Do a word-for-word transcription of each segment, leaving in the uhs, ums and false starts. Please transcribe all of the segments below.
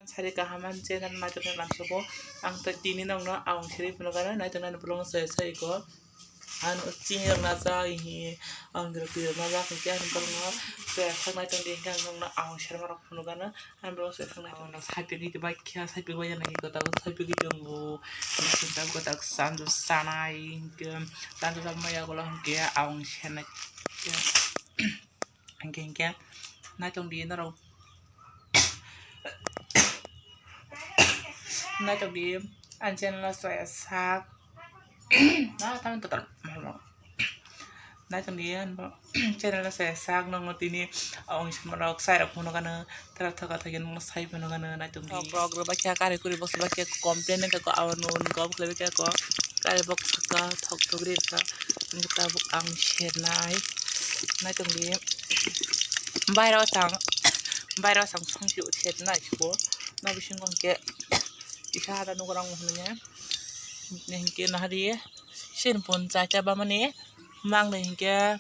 Sari kaham ani channel naitoknai lamsogo. Ang tei tini nokno aung siri phunukgano, naitoknai ni bolong se se iko. Ang chini rok najak, ihi, ang rok twi rok najak, hinkhe ang bolongno se sak naitokdi, hinkhe ang nokno aung serma rok phunukgano, ang bolong se sak naitokdi. Saipik bai khe, saipik bai jana iko, tabuk saipik bai tongo. Bising tabuk tabuk sanju sanai, hinkhe sanju sanmaya ulo hinkhe aung sernai. Hinkhe, hinkhe, naitokdi norok. Naitokdi, ani channel o chaya sak. Na, tamo total. Naitokdi, ani bo channel o chaya sak, nokno tini, o, wngsamrok, sairok phunukgano, tara thoka thoki nokno sai phunukgano, naitokdi. Rok, rok, rok, bakya, kari kuri, boksa bakya, complain wngkha ko, abo nung, gom khlai bakya ko, kari boksa ka, thok thok ri ka, wngkha tabuk ang sernai, naitokdi. Bairo sang, bairo sang songsi sernai sibo. Na bisingo hwnkhe kisa ada nugo rang hwnwi ne. Hinkhe nahari sen pon chaita bamani mang de hinkhe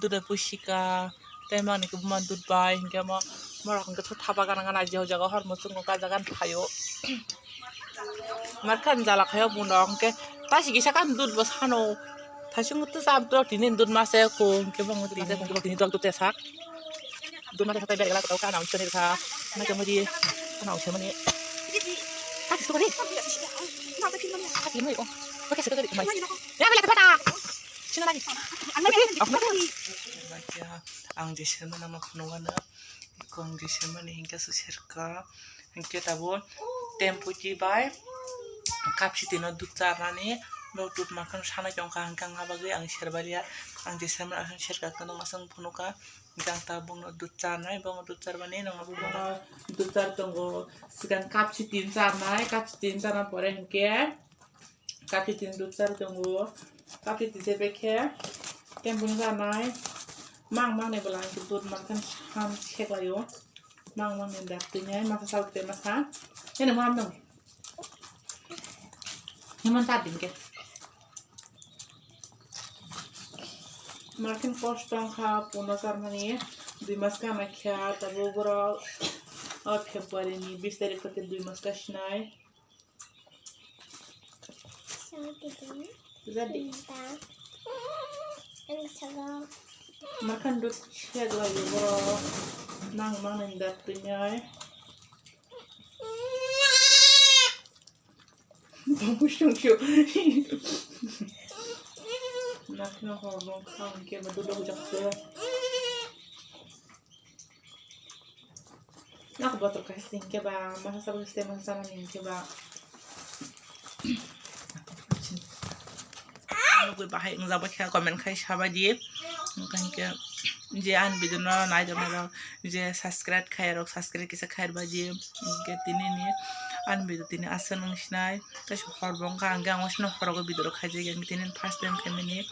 duda pusika tei mang ni buma dud bai hinkhe mo morok hinkhe thapa gana gana je o jaga hor muchungo kajagan phaio. Markhan jala khaio buno hinkhe tasi kisa kan dud bo sano. Thasing tu sam tu tini dud mase kung ke bang tini dud mase kung tini dud mase sak. Dud mase sak bergala kau kana unsani kha. Na ke modi kana unsani mani. Kaki sukari. Kaki mani oh. Kaki sukari mai. Ya bela kata. Sina lagi. Ang je sirma nang khunugana. Kong je sirma ni hingke su sirka. Hingke tabo tempo ki bai kapsiti no dud charnani bo dud makhano sana chongkha hingke ang habagwi ang serbalia ang je sermani aswk serka khe nang aswk phunuka hingke ang tabukno dud charnai bo dud charmani nang dud char tongo swkang kapsiti charnai kapsiti charna pore hingke kapsiti dud char tongo kapsiti je bekhe tempo ni charnai mang mang ni bwla hingke dud makhano sam seklaio. Mang mang ni dak tini ai masa sal te masa. Hene mo amdong. Himon ta din ke. Martin kosto wngkha puno charmani dui mas kana kha tabo borok o February ni bis tarik khe dui mas ka sinai. Jadi. Makan dut siya dua yo bro. Nang mang nang dat tunyai. Bagus dong sio. Nak na hor bong kang ke madu dong jak ke. Nak botol kasih singke ba masa sabu site masa sana ningke ba. Nugui bahai wngjakbai kha comment khai sabaidi. Hingke je ani video no naijaknai rok je subscribe khai rok subscribe kisa khai baidi. Hingke tini ni ani video tini aswk nung sinai kaisa hor bo wngkha hingke ang osino horogo video rok khaijak ya tini first time khaimani.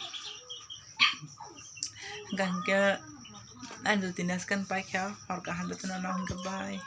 Hingke ani video tini aswk paikha hor kaham jotono no hingke bye.